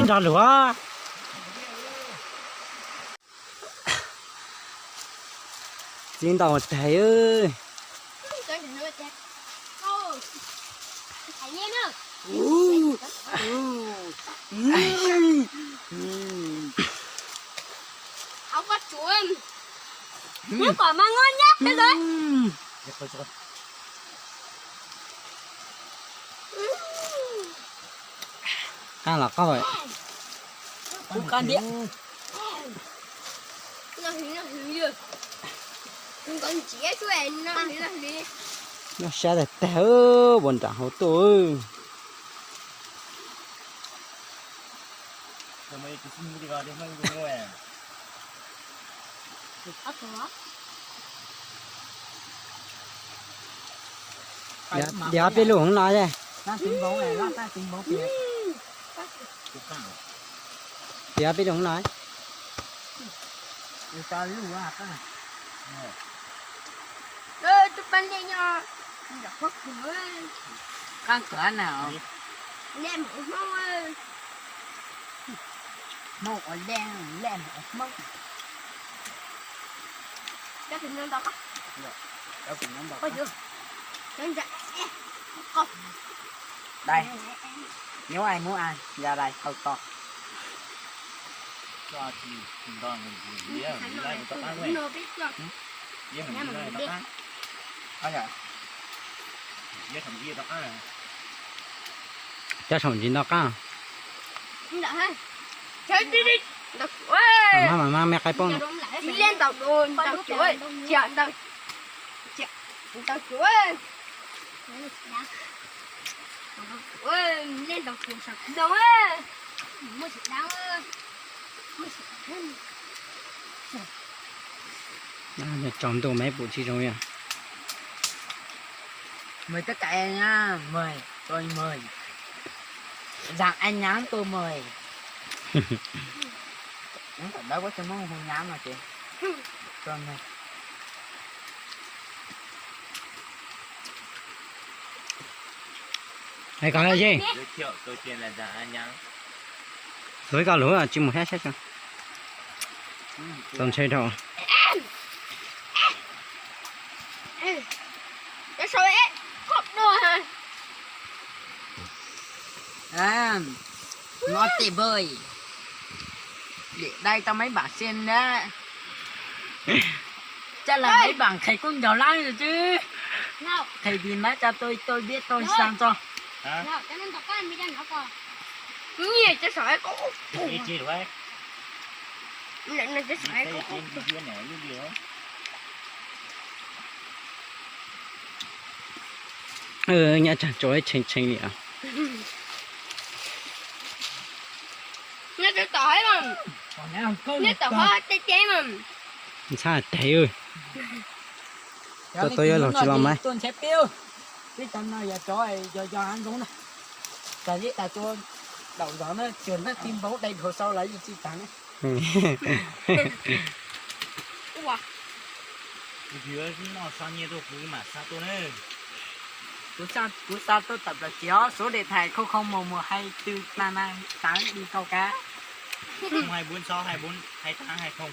Nrog luag. Txiv ntau tag. Qab los qab. Noj sab tag tag, ua nram hauv tuaj. Diav peb lub hauv no. Diav peb lub hauv no. Hmoob ua lej, lej ua Hmoob. Dai, nyob ai muab ai ya dai hau to. Cov saum ntsis nto qab. Mas mas mas me qaib poob. Tsaus ntuj mas pum tsis zoo li. Mời tất cả anh em nhá, mời, tôi mời. Nyob tom dawb paub tsis Hmoob hu nyab no ces tôi mời. Hais kom lawm seb. Lawv ib co lus tsis mus thiab saib tso. Tau ntshe dhau. Ngon tịt vời. Để đây tao mấy bản xem đấy. Chắc là mấy bạn thầy cũng giàu lắm rồi chứ. Thầy tìm nói cho tôi, tôi biết tôi sang cho. Nyob tsam tsuav tshee tshee li os. Nyob tom hov tej teb mas. Ntxhab teg. Tuaj tuaj yuav luag tsis los mas. Peb cov no yog cov yog yog hav zoov na. Cas zeb tas tua daum zov na, cuag hnab ti npaum dai dhuav sau los yeej tsis tas na. Kuv xa tuaj tawm plaws txiav số điện thoại không không một một hai tư na na, tám đi câu cá. Không hai bốn sáu hai bốn hai tám hai không.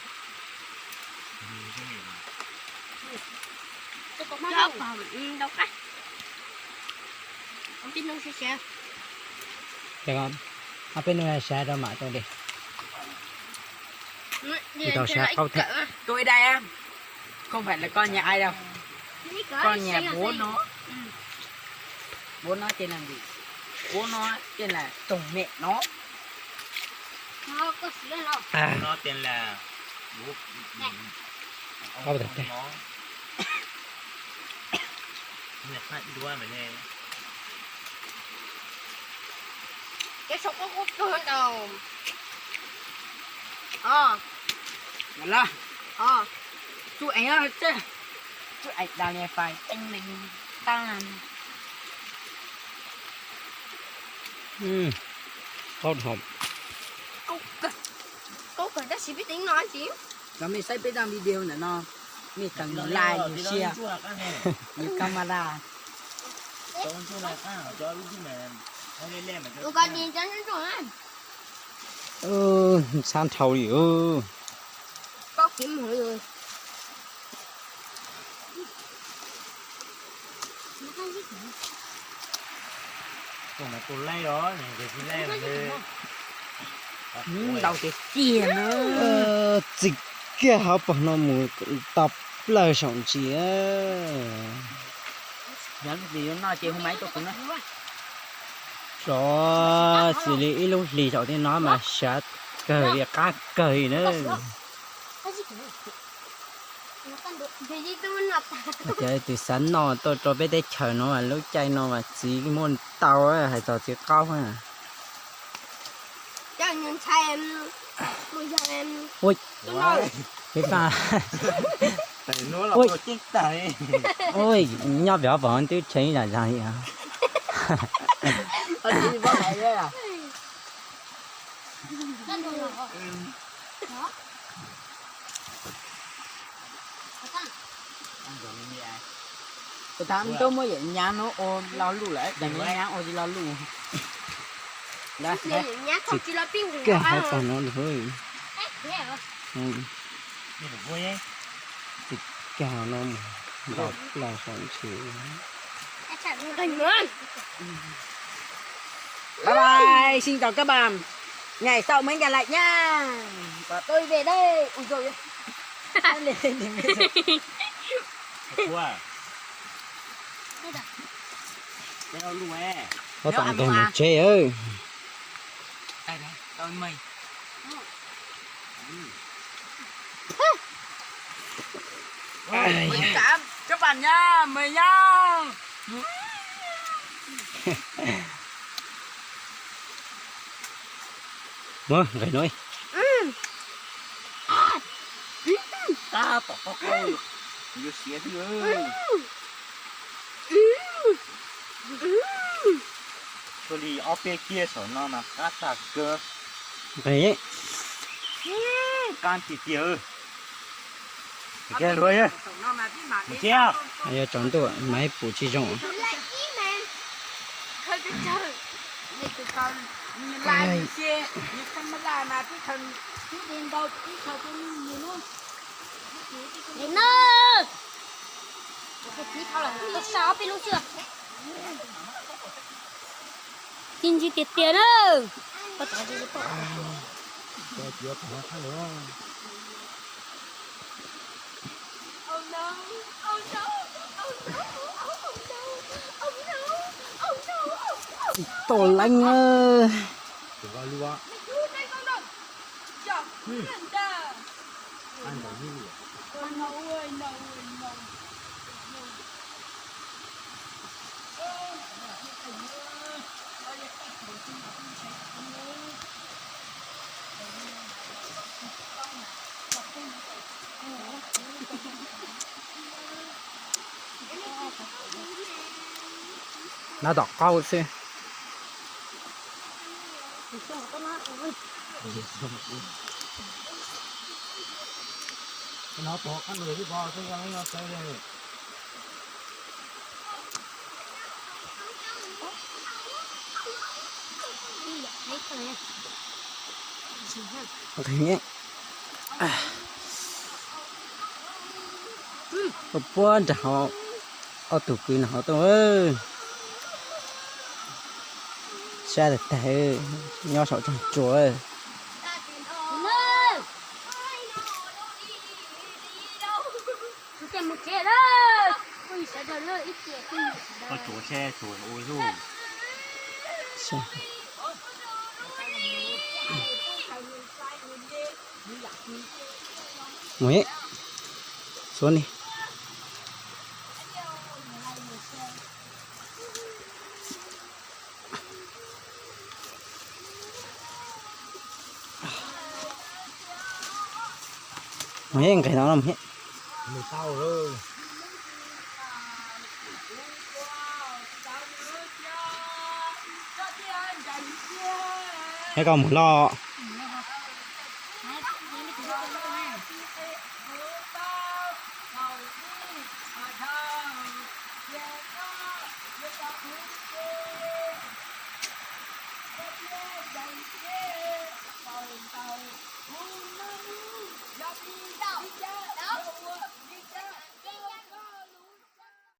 Peb nug sav rau mam tau de. Tsis tau sav qaub thiab. Tôi đây á, không phải là con nhà ai đâu. Con nhà bố nó. Bố nó tên là gì? Bố nó tên là Tùng, mẹ nó. Nó tên là bố. Ông, ông nó. Mệt lắm, đùa mày nè. Cái sốt có cốt cơ đâu. Ờ. Mệt lắm. Ờ. Chú ấy á, chứ. Chú ấy đào nè phải tinh linh ta. Ub, qaub dhau. Qaub kawg, qaub kawg tab sis peb teev no tsis. Cov mej saib peb zaj video ntawm no, mej kheev yus like yus share, yus camera. Ua ko di cov ntsuag na. Ntxhab dhau li. Ntau tiag tiag na. Txi kiag hauv paus no mus tau plaws saum ntsis. Xyov xws li ib lub hlis saum tej no mas siav kawg li, qab kawg li na. Hais tias tus xav noj tuaj rau peb teb chaws no mas lub caij no mas txiv muaj ntau, hais txog txiv qaub na. Ua, peb faj. Ua, nyob pem ob pom twb tshee zam zam li. Tus thab ntuj muab yawm nyab no ua lo lus lawm, yawm nyab ua tsis lo lus. Kag hauv tag no lawm. Kag no mus nto plaws saum ntsis. Bye bye, xin chào các bạn. Ngày sau mới gặp lại nha. Và tôi về đây. Ui dồi ôi. Ua tom nkaug mus tsev. Các bạn nha, mời nha. Muab nqes no. Tab tom qab qau yuav siav xwb. Txhua li ob peb kiag saum no mas qab tag kawg. Nqes. Qab tiag tiag. Mus tsev. Yog tsaus ntuj mas pum tsis zoo. Txi ntsis tiag tiag na. Tau leeb. Nab tom qab xwb. Puab nrag hauv, ob tug kwv nrag hauv tuaj. Sab tag tag, nyob saum tsoog tsua. Koj tsuav seb tsuav ua ib lub. Mus, xuav ni. Mus, nqes no no mus. Es koj mus los.